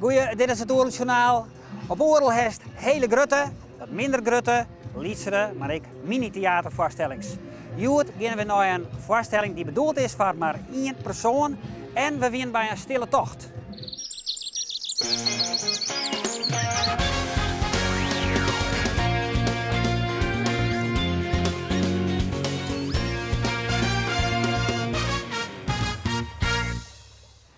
Goeie, dit is it Oerolsjoernaal. Op Oerol hast hele grutte, wat minder grutte, lytsere, mar ek mini-teaterfoarstellings. Hjoed geane we nei in foarstelling dy't bedoeld is foar mar ien persoan en we wiene by in stille tocht.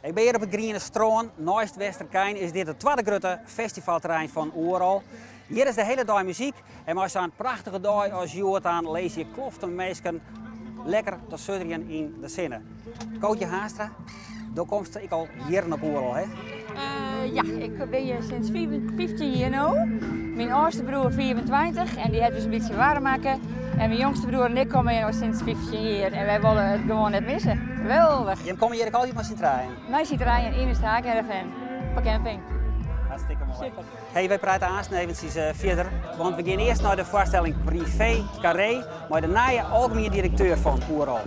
Ik bin hjir op it Griene Strân. Neist Westerkeyn is dit it twadde grutte festivalterrein fan Oerol. Hjir is de hiele dei muzyk en mei sa'n prachtige dei as hjoed dan lizze hjir kloften minsken lekker te sudderjen yn de sinne. Kootje Haanstra, do komst ek al jierren op Oerol, hè? Ja, ik bin hjir sinds 15 jier no. Myn âldste broer 25 en dy hat ús in bytsje waarm makke. En myn jongste broer en ik komme hjir no sinds 15 jier en wy wolle it gewoan net misse. Geweldich! Jim komme hjir ek altyd mei syn trijen? Mei syn trijen yn ús staakerven op 'e camping. Hartstikke moai. Super. Hey, wy prate aansten eventsjes fierder, want we gean earst nei de foarstelling Privé Carré mei de nije algemien direkteur fan Oerol.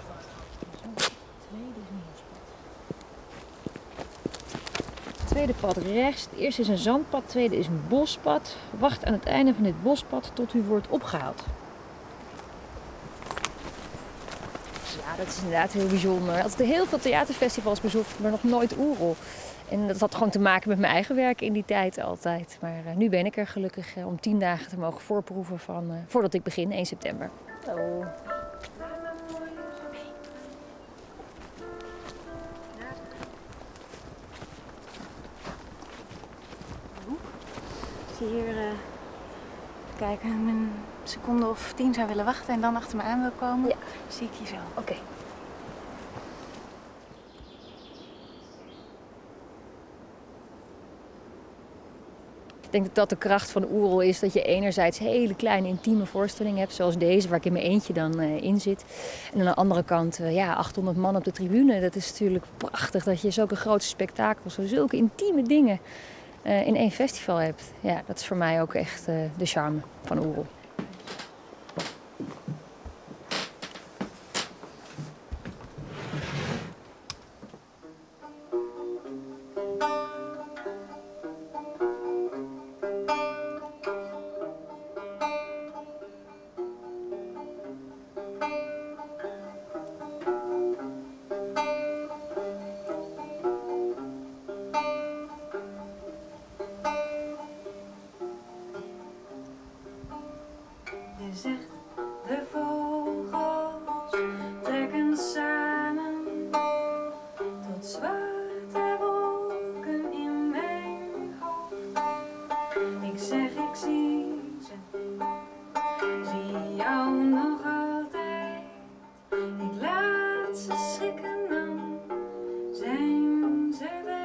Tweede pad rechts. Het eerste is een zandpad, het tweede is een bospad. Wacht aan het einde van dit bospad tot u wordt opgehaald. Ja, dat is inderdaad heel bijzonder. Altijd heel veel theaterfestivals bezocht, maar nog nooit Oerol. En dat had gewoon te maken met mijn eigen werk in die tijd altijd. Maar nu ben ik er gelukkig om 10 dagen te mogen voorproeven van voordat ik begin, 1 september. Hallo. Ik zie hier kijken, een seconde of 10 zou willen wachten en dan achter me aan wil komen, Ja. zie ik je zo. Oké. Ik denk dat dat de kracht van Oerol is, dat je enerzijds hele kleine intieme voorstellingen hebt, zoals deze, waar ik in mijn eentje dan in zit. En aan de andere kant 800 man op de tribune. Dat is natuurlijk prachtig dat je zulke grote spektakels, zulke intieme dingen in één festival hebt. Ja, dat is voor mij ook echt de charme van Oerol. Je zegt, de vogels trekken samen tot zwarte wolken in mijn hoofd. Ik zeg, ik zie ze, zie jou nog altijd. Ik laat ze schrikken, dan zijn ze weg.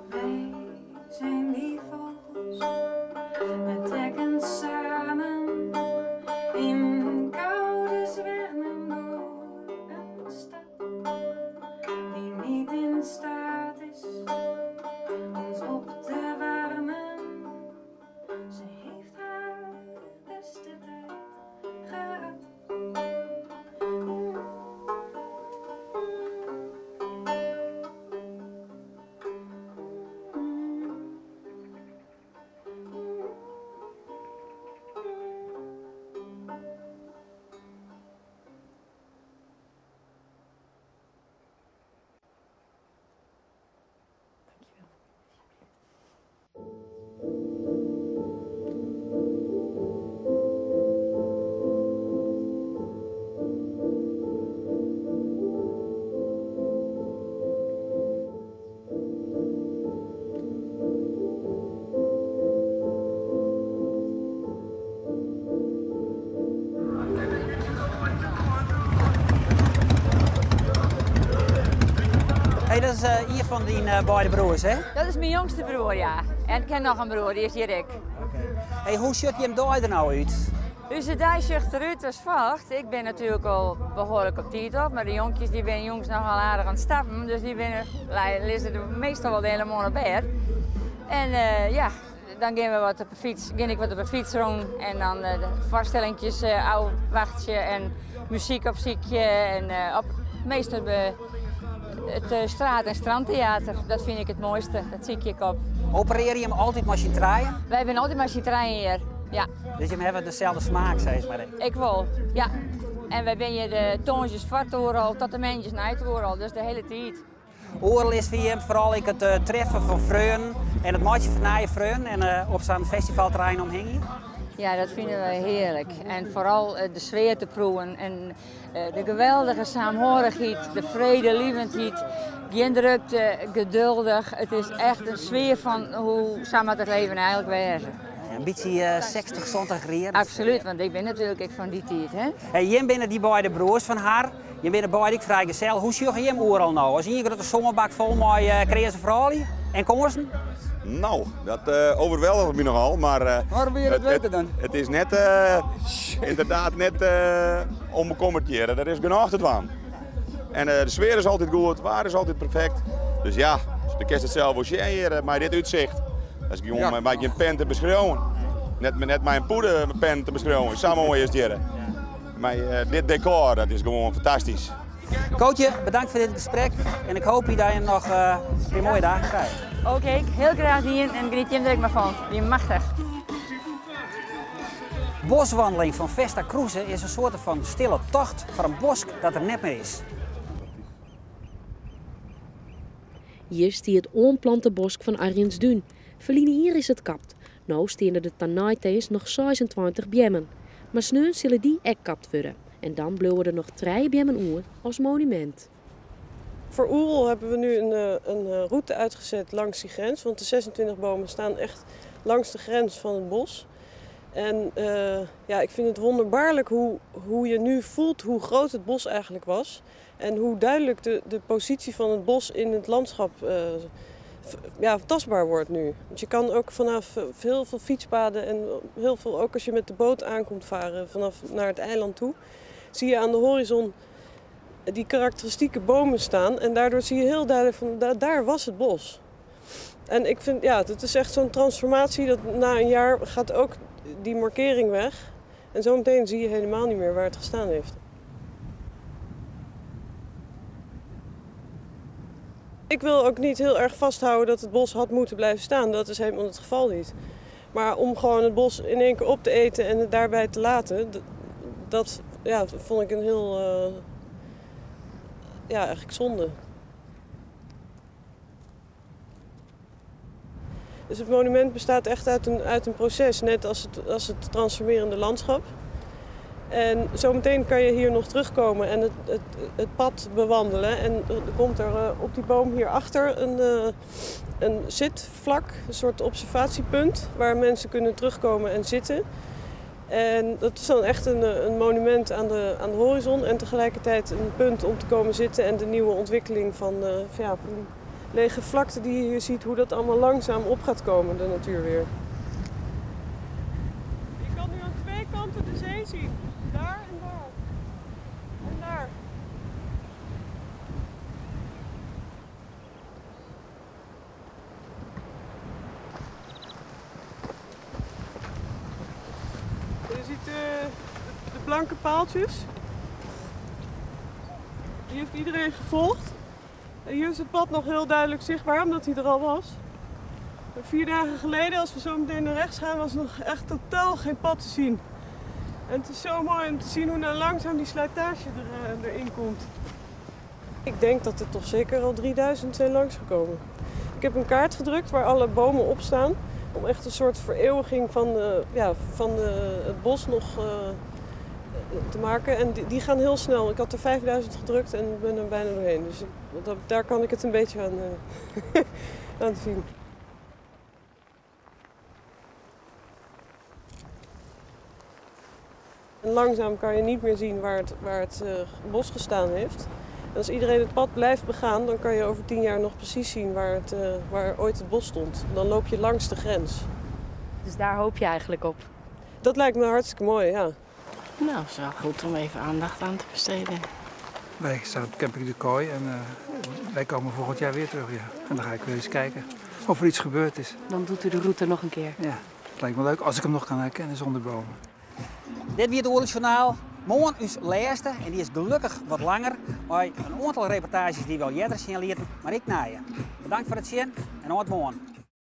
Wij zijn die vogels, we trekken samen in koude zwermen door een stad die niet in staat is ons op te warmen. Ze heeft haar beste tijd gehad. Hey, dat is ien fan dyn beide broers, hè? Dat is myn jongste broer, ja. En ik ha noch in broer, dy is hjir ek. Oké. Hey, hoe sjocht jim dei der nou út? Us dei sjocht derút as folgt. Ik bin natuerlik al behoarlik op tiid op, mar de jonkjes dy binne jûns nochal aardich oan it stappen, dus dy lizze der meastal wol de hiele moarn op bêd. En ja, dan gean we wat op de fyts, gean ik wat op de fyts rûn en dan de foarstellingjes ôfwachtsje en muzyk opsykje en op meastal. It straat en strandtheater, dat fyn ik it moaiste. Dat sykje ik op. Operearje jim altyd mei syn trijen? Wy binne altyd mei syn trijen hjir, ja. Dus jim hawwe deselde smaak, sis mar ek? Ik wol, ja. En wy binne hjir de tongersdeis foar it Oerol tot de moandeis nei it Oerol, dus de hiele tiid. Oerol is foar jim foaral ek it treffen fan freonen en it meitsjen fan nije freonen en op sa'n festivalterrein omhingje? Ja, dat fine wy hearlik. En foaral de sfear te proeven en de geweldige saamhorigheid, de fredelievendheid, gjin drukte, geduldich. It is echt in sfear fan hoe sa moat it leven eigenlik wêze. In bytsje 60, 70 jier. Absolút, want ik bin natuerlik ek fan dy tiid. Hè? Hey, jim binne dy beide broers fan har. Jim binne beide ek frijgesel. Hoe sjogge jim Oerol no? As ien grutte sânbak fol mei kreaze froulju en kânsen? No, dat overweldigt my nochal, mar Waarom wil je dat weten dan? It is net, ynderdaad net om bekommerd hjir. Der is genôch te dwaan. En de sfear is altyd goed, waar is altyd perfekt. Dus ja, do kinst it sels wol sjen hjir mei dit útsicht. Dat is gewoan mei gjin pen te beskriuwen. Net, net mei in poederpen te beskriuwen. Sa moai is it hjir. Mei dit dekor, dat is gewoan fantastysk. Cootje, bedankt foar dit gesprek en ik hoopje dat je noch in pear moaie dagen krijt. Oké, hiel graach dien en geniet jim der ek mar fan. Wie machtich. Boswandeling fan Vesta Kroeze is in soarte fan stille tocht foar in bosk dat der net mear is. Hjir stie it oanplante bosk fan Arjensdún. Ferline jier is it kapt. No steane der ta neitins noch 26 beammen. Mar sneon sille dy ek kapt wurde. En dan bliuwe der noch trije beammen oer as monumint. Voor Oerol hebben we nu een route uitgezet langs die grens. Want de 26 bomen staan echt langs de grens van het bos. En ja, ik vind het wonderbaarlijk hoe je nu voelt hoe groot het bos eigenlijk was. En hoe duidelijk de positie van het bos in het landschap ja, tastbaar wordt nu. Want je kan ook vanaf heel veel fietspaden en heel veel, ook als je met de boot aankomt varen vanaf naar het eiland toe, zie je aan de horizon die karakteristieke bomen staan. En daardoor zie je heel duidelijk van daar was het bos. En ik vind, ja, het is echt zo'n transformatie dat na een jaar gaat ook die markering weg. En zometeen zie je helemaal niet meer waar het gestaan heeft. Ik wil ook niet heel erg vasthouden dat het bos had moeten blijven staan. Dat is helemaal het geval niet. Maar om gewoon het bos in één keer op te eten en het daarbij te laten, dat, ja, vond ik een heel, ja, eigenlijk zonde. Dus het monument bestaat echt uit een proces, net als het transformerende landschap. En zometeen kan je hier nog terugkomen en het pad bewandelen. En er komt er op die boom hierachter een zitvlak, een soort observatiepunt waar mensen kunnen terugkomen en zitten. En dat is dan echt een monument aan de horizon en tegelijkertijd een punt om te komen zitten en de nieuwe ontwikkeling van die lege vlakte die je hier ziet, hoe dat allemaal langzaam op gaat komen, de natuur weer. Je kan nu aan twee kanten de zee zien. Daar en daar. En daar. Je ziet de blanke paaltjes. Die heeft iedereen gevolgd. En hier is het pad nog heel duidelijk zichtbaar, omdat hij er al was. Maar 4 dagen geleden, als we zo meteen naar rechts gaan, was er nog echt totaal geen pad te zien. En het is zo mooi om te zien hoe nou langzaam die slijtage erin komt. Ik denk dat er toch zeker al 3000 zijn langsgekomen. Ik heb een kaart gedrukt waar alle bomen op staan. Om echt een soort vereeuwiging van het bos nog te maken. En die gaan heel snel. Ik had er 5000 gedrukt en ben er bijna doorheen. Dus daar kan ik het een beetje aan zien. En langzaam kan je niet meer zien waar het bos gestaan heeft. En als iedereen het pad blijft begaan, dan kan je over 10 jaar nog precies zien waar ooit het bos stond. Dan loop je langs de grens. Dus daar hoop je eigenlijk op? Dat lijkt me hartstikke mooi, ja. Het is wel goed om even aandacht aan te besteden. Wij staan op camping De Kooi en wij komen volgend jaar weer terug. Ja. En dan ga ik weer eens kijken of er iets gebeurd is. Dan doet u de route nog een keer? Ja, het lijkt me leuk als ik hem nog kan herkennen zonder bomen. Dit wie het Oeroljournaal. Moarn ús lêste en dy is gelokkich wat langer, mei in oantal reportaazjes dy't we al earder sjen lieten, mar ek nije. Bedankt foar it sjen en oant moarn.